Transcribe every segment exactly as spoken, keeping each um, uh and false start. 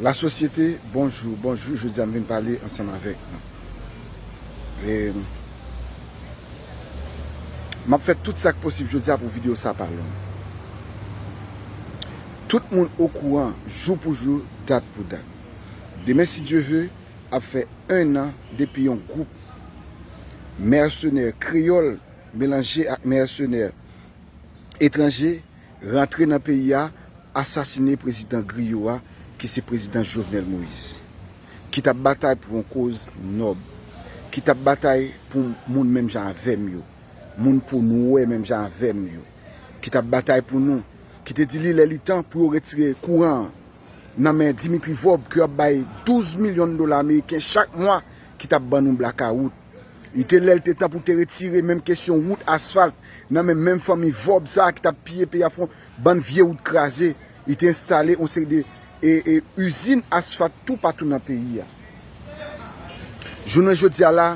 Lasosyete, bonjou, bonjou. Jodi a m vin pale ansanm avèk nou. E m ap fè tout sa k posib jodi a pou videyo sa pale. Tout moun okouran, jou pou jou, dat pou dat. Demen, si Dye ve, ap fè en an depi yon gwoup mèsenè kreyòl melanje ak mèsenè etranje rantre nan peyi a, asasine prezidan griyo a, ki se prezidan Jovenel Moïse, ki t ap batay pou yon koz nòb, ki t ap batay pou moun menm jan avè m yo, moun po nwè menm jan avè m yo, ki t ap batay pou nou, ki te di li lè li tan pou yo retire kouran an nan men Dimitri Vorbe, ke yo ap bay douz milyon dola ameriken chak mwa, ki t ap ban nou blakawout. Li te lè l te tan pou te retire menm kesyon wout, asfalt, nan men menm fanmi Vorbe sa a ki t ap piye peyi a, fè yon bann vye wout kraze. Li te enstale yon seri de e, e, izin asfalt toupatou nan peyi a. Jounen jodi a la,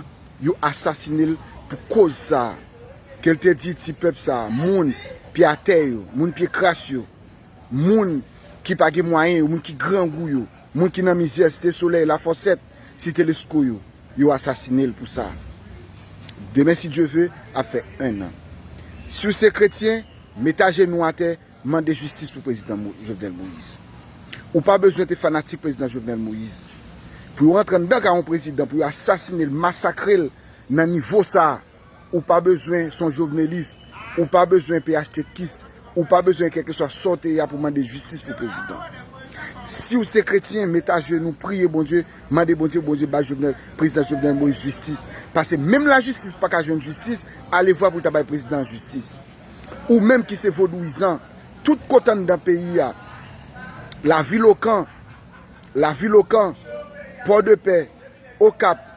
yo asasine l pou koz sa a. Ke l te di ti pèp sa a, moun pye atè yo, moun pye kras yo, moun ki pa gen mwayen yo, moun ki grangou yo, moun ki nan mizè, Site Solèy, Lafòsèt, Site Lesko yo, yo asasine l pou sa. Demen, si Dye ve, ap fè en an. Si w se kretyen, met ajenou atè, mande jistis pou prezidan Mo-, Jovenel Moïse. Ou pa bezwen te fanatik prezidan Jovenel Moïse. Pou yo rantre anndan kay yon prezidan, pou yo asasine l, masakre l nan nivo sa a, ou pa bezwen se yon jovenelis, ou pa bezwen phtk, ou pa bezwen kèlkeswa sa w te ye a pou mande jistis pou prezidan. Si w se kretyen, met ajenou, priye Bondye, mande Bondye, Bondye bay Jovenel, prezidan Jovenel Moïse jistis. Paske menm lajistis pa ka jwenn jistis, alevwa pou l ta bay prezidan an jistis. Ou menm ki se vodouyizan, tout kote anndan peyi a, Lavil Okan, Lavil Okan, Pòdepè, Okap,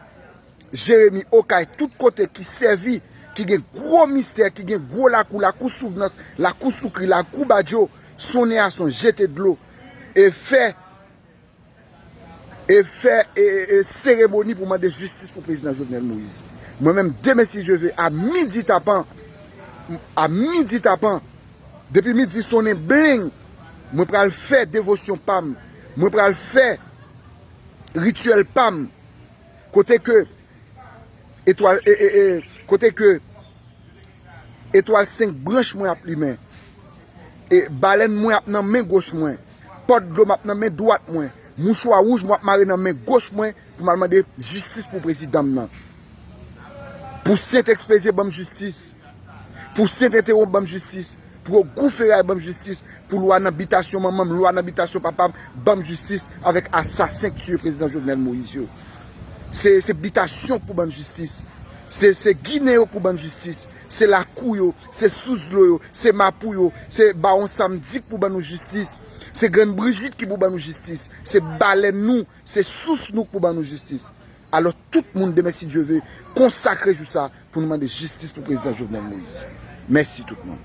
Jeremi, Okay, tout kote ki sèvi, ki gen gwo mistè, ki gen gwo lakou, lakou Souvnans, lakou Soukri, lakou Badjo, sonnen a son, jete dlo, e fè, e fè, e, e, e seremoni pou mande jistis pou prezidan Jovenel Moïse. Mwen menm, demen, si Dye ve, a midi tapan, a midi tapan, depi midi sonnen bling, mwen pral fè devosyon pa m, mwen pral fè rityèl pa m, kote ke etwal, e, e, e, kote ke etwal senk branch mwen ap limen, e balèn mwen ap nan men goch mwen, pòt dlo m ap nan men dwat mwen, mouchwa wouj mwen ap mare nan men goch mwen pou m al mande jistis pou prezidan m nan. Pou Sentespedye ban m jistis. Pou Sententeron ban m jistis. Pou Ogou Feray ban m jistis. Pou lwa nan bitasyon manman m, lwa nan bitasyon papa m, ban m jistis avèk asasen k tiye prezidan Jovenel Moïse yo. Se, se bitasyon k pou ban n jistis. Se, se Ginen yo k pou ban n jistis. Se lakou yo, se sous dlo yo, se mapou yo, se Bawon Samdi k pou ban nou jistis. Se Grann Brijit ki pou ban nou jistis. Se balèn nou, se sous nou k pou ban nou jistis. Alò, tout moun demen, si Dye ve, konsakre jou sa pou nou mande jistis pou prezidan Jovenel Moïse. Mèsi tout moun.